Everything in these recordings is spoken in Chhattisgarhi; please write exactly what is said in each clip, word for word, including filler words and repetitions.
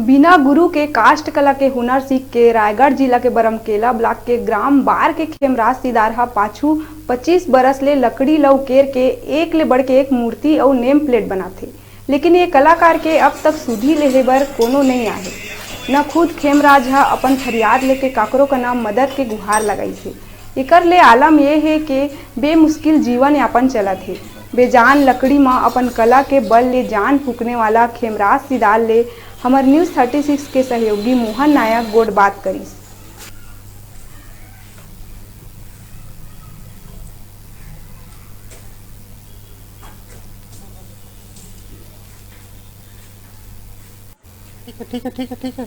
बिना गुरु के काष्ठ कला के हुनर सीख के रायगढ़ जिला के बरमकेला ब्लॉक के ग्राम बार के खेमराज सिदार ह पाछू पच्चीस बरस ले लकड़ी ल उकेर के एक ले बढ़ के एक मूर्ति अउ नेम प्लेट बनाथे। लेकिन ये कलाकार के अब तक सुधी लेहे बर कोनो नइ आहे। न खुद खेमराज ह अपन फरियाद लेके काकरो कना मदद के गुहार लगाइस हे। एकर ले आलम ये हे के बेमुश्किल जीवन यापन चलत हे। बेजान लकड़ी म अपन कला के बल ले जान फूकने वाला खेमराज सिदार ले हमर न्यूज़ थर्टी सिक्स के सहयोगी मोहन नायक गोठ बात करिस। ठीक है, ठीक है, ठीक है, ठीक है।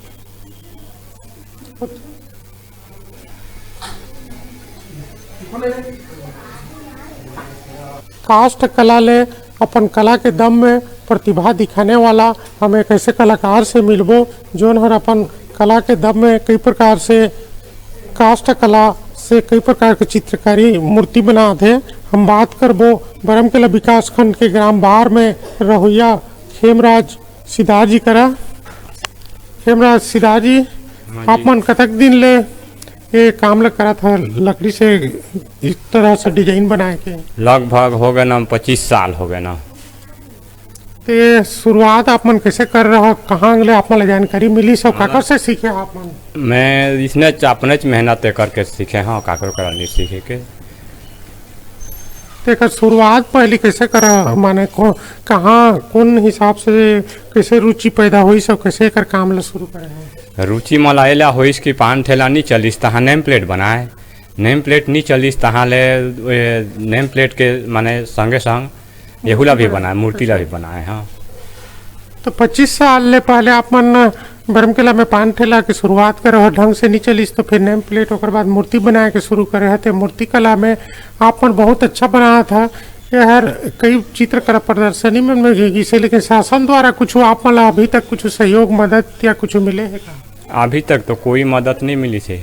काष्ठ कला ले अपन कला के दम में प्रतिभा दिखाने वाला हम एक ऐसे कलाकार से मिलबो, जोन हर अपन कला के दम में कई प्रकार से, काष्ठ कला से कई प्रकार के चित्रकारी मूर्ति बनात हे। हम बात करबो बरमकेला विकास खंड के ग्राम बार में रहोइया खेमराज सिदार जी करा। खेमराज सिदार जी, हाँ जी। आप मन कतक दिन ले ये काम ल करत ह, लकड़ी से इस तरह से डिजाइन बनाए के? लगभग हो गए ना, पच्चीस साल हो गए ना। तो ये शुरुआत आप मन कैसे कर रहा, कहाँ ले आप मन ला जानकारी मिली, सब काकर से सीखे आप मन? मैं इसने च-, अपने च मेहनत करके सीखे हैं, काकरो करा नहीं सीखे के। तो एकर शुरुआत पहली कैसे करा, माने को-, कहाँ, कौन हिसाब से, कैसे रुचि पैदा होइस, कैसे एकर काम ला शुरू करे हैं? रुचि मला एला होइस कि पान ठेला नहीं चलिस, तहाँ नेम प्लेट बनाए। नेम प्लेट नहीं चलिस, तहाँ ले, ए, नेम प्लेट के माने संगे संग एहू ला भी बनाए, मूर्ति ला भी बनाए, हाँ। तो पच्चीस साल ले पहले आप मन बरमकेला में पान ठेला के शुरुआत करे हो, ढंग से नहीं चलिस, तो फिर नेम प्लेट, ओकर बाद मूर्ति बनाए के शुरू करे हो। ते मूर्ति कला में आप मन बहुत अच्छा बनात ह। ये हर कई चित्रकला प्रदर्शनी मन में भी गिसे, लेकिन शासन द्वारा कुछ आप मन ला अभी तक कुछ सहयोग, मदद या कुछ मिले हे का? अभी तक तो कोई मदद नहीं मिली से।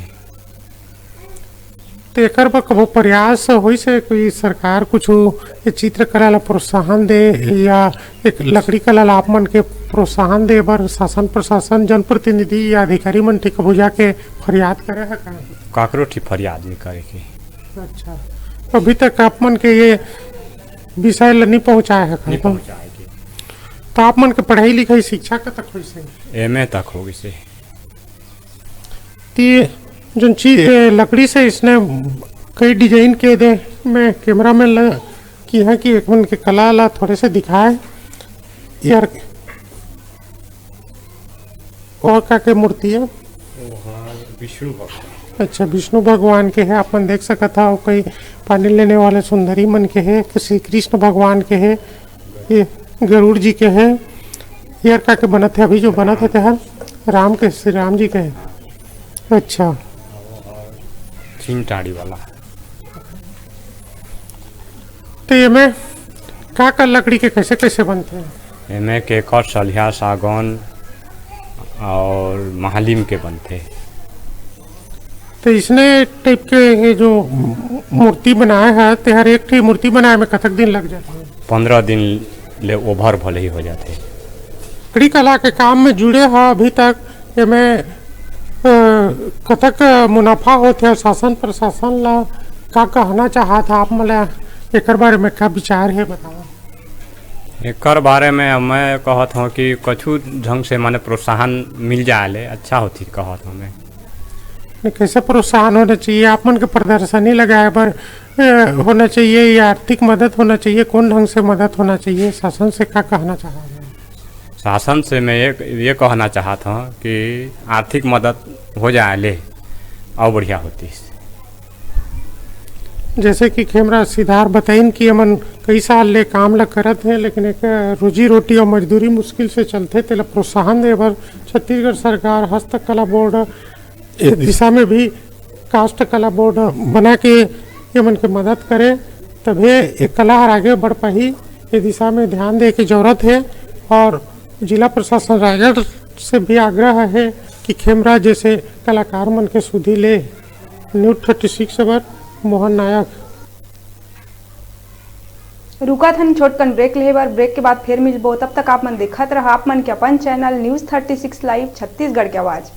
तो एकर बर कभू प्रयास होइस हे, कोई सरकार कुछ ये चित्रकला ला प्रोत्साहन दे या एक लकड़ी कला ला आप मन के प्रोत्साहन दे बर शासन प्रशासन, जनप्रतिनिधि या अधिकारी मन ठी कभू जाके फरियाद करे हे का? काकरो ठी फरियाद नहीं करे के। अच्छा, अभी तक आप मन के ये विषय ला नहीं पहुँचाए हे का? नहीं पहुँचाए के। तो आप मन के पढ़ाई लिखाई शिक्षा कतक होइस हे? एम ए तक हो गइस हे। ती जोन चीज, ए, लकड़ी से इसने कई डिजाइन के दे, मैं कैमरामैन ला किहा कि एक मन के कला ला थोड़े से दिखाए यार। और का के मूर्ति है? वो हाँ, विष्णु भगवान। अच्छा, विष्णु भगवान के है, आप मन देख सकत हव, कई पानी लेने वाले सुंदरी मन के है, श्री कृष्ण भगवान के है, ये गरुड़ जी के है। यार का के बनत है अभी जो बनत है तेहर? राम के, श्री राम जी के है। अच्छा। चीन टाड़ी वाला। तो ये में का का लकड़ी के कैसे कैसे बनते हैं? एमे केकर, सलिया, सागौन और महालिम के बनथे। तो इसने टाइप के ये जो मूर्ति बनाए है, तेहर एक ठी मूर्ति बनाए में कतक दिन लग जाथे? पंद्रह दिन ले ओभर भले ही हो जाथे। लकड़ी कला के काम में जुड़े हा अभी तक, एमे, अ, कतक मुनाफा होथे? शासन प्रशासन ला का कहना चाहत हा आप मन ला, एकर बारे में का विचार है, बताओ। एकर बारे में मैं कहत हूँ कि कछु ढंग से माने प्रोत्साहन मिल जाए ले अच्छा होती कहत हूँ मैं। नहीं, कैसे प्रोत्साहन होना चाहिए? आप मन के प्रदर्शनी लगाए बर, ए, होना चाहिए या आर्थिक मदद होना चाहिए? कौन ढंग से मदद होना चाहिए? शासन से का कहना चाह रहे हैं? शासन से मैं ये, ये कहना चाहत हूँ कि आर्थिक मदद हो जाए ले और बढ़िया होती। जैसे कि खेमराज सिदार बताइन कि हमन कई साल ले काम ल करत हैं, लेकिन एक रोजी रोटी और मजदूरी मुश्किल से चलथे, तेला प्रोत्साहन दे बर छत्तीसगढ़ सरकार हस्तकला बोर्ड ए दिशा में भी काष्ठ कला बोर्ड बना के ये मन के मदद करे, तभे ये कला हर आगे बढ़ पाही। ये दिशा में ध्यान दे के जरूरत है और जिला प्रशासन रायगढ़ से भी आग्रह है कि खेमराज जैसे कलाकार मन के सुधी ले। न्यूज़ थर्टी सिक्स बर मोहन नायक। रुकत हन छोटकन ब्रेक लेहे बर। ब्रेक के बाद फेर मिलबो, तब तक आप मन देखत रहा आप मन के अपन channel news thirty six live Chhattisgarh के आवाज़।